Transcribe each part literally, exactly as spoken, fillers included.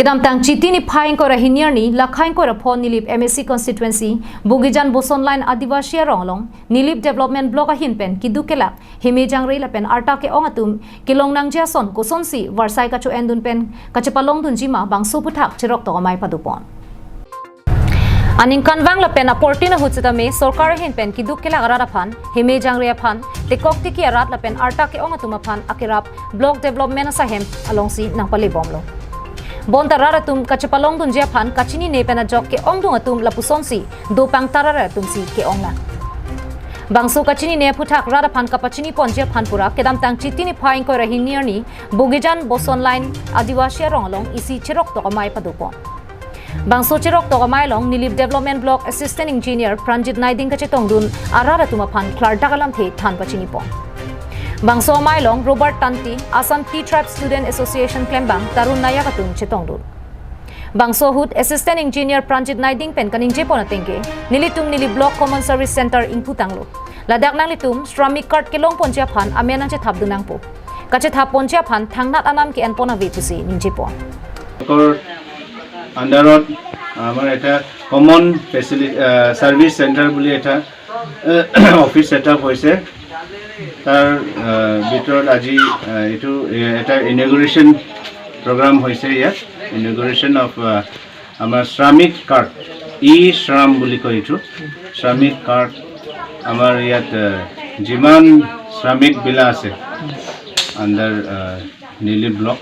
Kedamtang Chiti niphai ingkoi ra hini arni, lakha ingkoi ra pho Nilip M A C constituency, Bogijan Boson Line Adivasi arong along, Nilip Development Block ahin pen keduk kelak, heme jangre lapen arta ke-ong atum kelong nangji ason kosonsi varsai kacho-endun pen kachepalongdunji ma bangso aphuthak cheroktok amei padopon. Aningkanvang lapen aportin ahut sitame sorkar ahin pen keduk kelak arat aphan, heme jangre aphan, tekok tiki arat lapen arta ke-ong atum aphan akerap Block Development asahem alongsi nangpalebomlo. Bonta rat atum kachepalongdunji aphan kachinine pen ajok ke-ongdung atum lapusonsi dopang tara rat atumsi ke-ong nang. Bangso kachinine aphuthak rat aphan kapachiniponji aphan pura kedamtang Chiti niphai ingkoi ra hini arni Bogijan Boson Line Adivasi arong along isi cheroktok amei padopon. Bangso cheroktok amei along Nilip Development Block Assistant Engineer Pranjit Naiding kachetongdun arat atum aphan klardak alamthe than pachinipon. Bangso amei along Robert Tanti, Assam Tea Tribe Student Association klembang Tarun Nayak atum chetongdun. Bangso ahut Assistant Engineer Pranjit Naiding pen kaningjepon atengke, nelitum Nilip Block Common Service Center ingputanglo. Ladak nanglitum Shramik Card kelongponji aphan amen nangchethapdun nangpo. Kachethapponji aphan thangnat anam ke-enpon ave pusi ningjepon. ব্লকৰ আণ্ডাৰত আমাৰ এটা common facility service centre বুলি এটা office setup হৈছে। তাৰ আহ, ভিতৰত আজি আহ, এইটো এ- এটা ইনগুৰেশ্যন প্ৰগ্ৰাম হৈছে ইয়াত। ইনগুৰেশ্যন অফ আমাৰ শ্ৰামিক কাৰ্ড, ই শ্ৰাম বুলি কয় এইটো। শ্ৰামিক কাৰ্ড আমাৰ ইয়াত আহ, যিমান শ্ৰামিক বিলাক আছে আণ্ডাৰ নিলি ব্লক,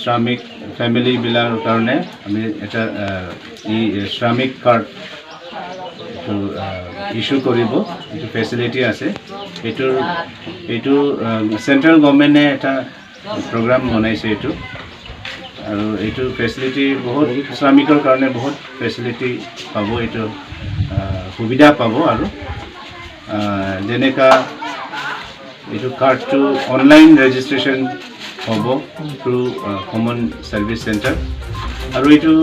শ্ৰামিক ফেমিলি বিলাকৰ কাৰণে আমি এটা আহ, ই শ্ৰামিক কাৰ্ড এইটো ইছ্যু কৰিব। এইটো ফেচিলিটি আছে। এইটো এইটো চেণ্ট্ৰেল গভৰ্ণমেণ্টে এটা প্ৰগ্ৰাম বনাইছে এইটো। আৰু এইটো ফেচিলিটি বহুত শ্ৰামিকৰ কাৰণে বহুত ফেচিলিটি পাব। এইটো আহ, সুবিধা পাব। আৰু আহ, যেনেকা এইটো কাৰ্ডটো অনলাইন ৰেজিষ্ট্ৰেশ্যন হ'ব থ্ৰু কমন ছাৰ্ভিচ চেণ্টাৰ। আৰু এইটো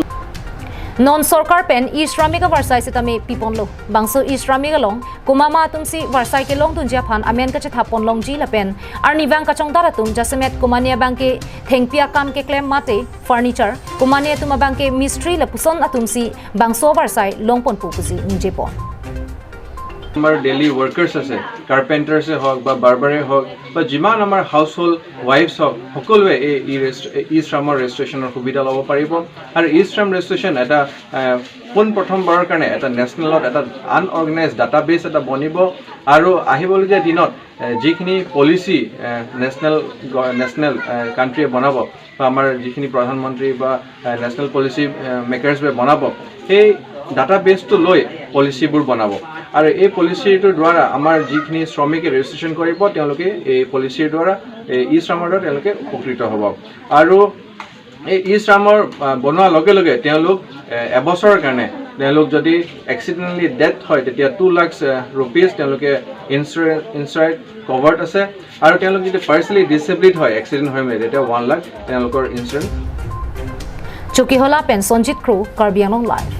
Non sorkar pen e-shramik avarsai sitame piponlo. Bangso e-shramik along komat ma atumsi varsai kelongdunji aphan amen kachethapponlongji lapen arnivang kachongdat atum jasemet komane abangke thengpi akam keklem mate furniture, komane atum abangke mistri lapuson atumsi bangso varsai longponpo pusi ningjepon. আমাৰ daily workers আছে, কাৰ্পেণ্টাৰ্ছে হওক বা বাৰ্বাৰে হওক বা যিমান আমাৰ হাউচ হোল্ড ৱাইফছ হওক, সকলোৱে এই ই ৰেষ্ট ই শ্ৰমৰ ৰেজিষ্ট্ৰেশ্যনৰ সুবিধা ল'ব পাৰিব। আৰু ই শ্ৰম ৰেজিষ্ট্ৰেশ্যন এটা আহ, পোন প্ৰথমবাৰৰ কাৰণে এটা নেশ্যনেলত এটা আনঅৰ্গেনাইজ ডাটাবেছ এটা বনিব। আৰু আহিবলগীয়া দিনত আহ, যিখিনি পলিচি নেশ্যনেল নেশ্যনেল কাণ্ট্ৰিয়ে বনাব বা আমাৰ যিখিনি প্ৰধানমন্ত্ৰী বা নেশ্যনেল পলিচি মেকাৰ্ছবোৰে বনাব, সেই ডাটাবেছটো লৈ পলিচিবোৰ বনাব। আৰু এই পলিচিটোৰ দ্বাৰা আমাৰ যিখিনি শ্ৰমিকে ৰেজিষ্ট্ৰেশ্যন কৰিব, তেওঁলোকে এই পলিচিৰ দ্বাৰা এই ই শ্ৰমৰ দ্বাৰা তেওঁলোকে উপকৃত হ'ব। আৰু এই ই শ্ৰমৰ আহ, বনোৱাৰ লগে লগে তেওঁলোক এ, এবছৰৰ কাৰণে তেওঁলোক যদি এক্সিডেণ্টেলি ডেথ হয়, তেতিয়া টু লাখ ৰুপিজ তেওঁলোকে ইঞ্চুৰে ইঞ্চুৰেড কভাৰ্ড আছে। আৰু তেওঁলোক যদি পাৰ্চনেলি ডিচেবিলিড হয়, এক্সিডেণ্ট হয় মানে, তেতিয়া ওৱান লাখ তেওঁলোকৰ insurance. Chokihola pen Sonjit Kro, Karbi Anglong Live.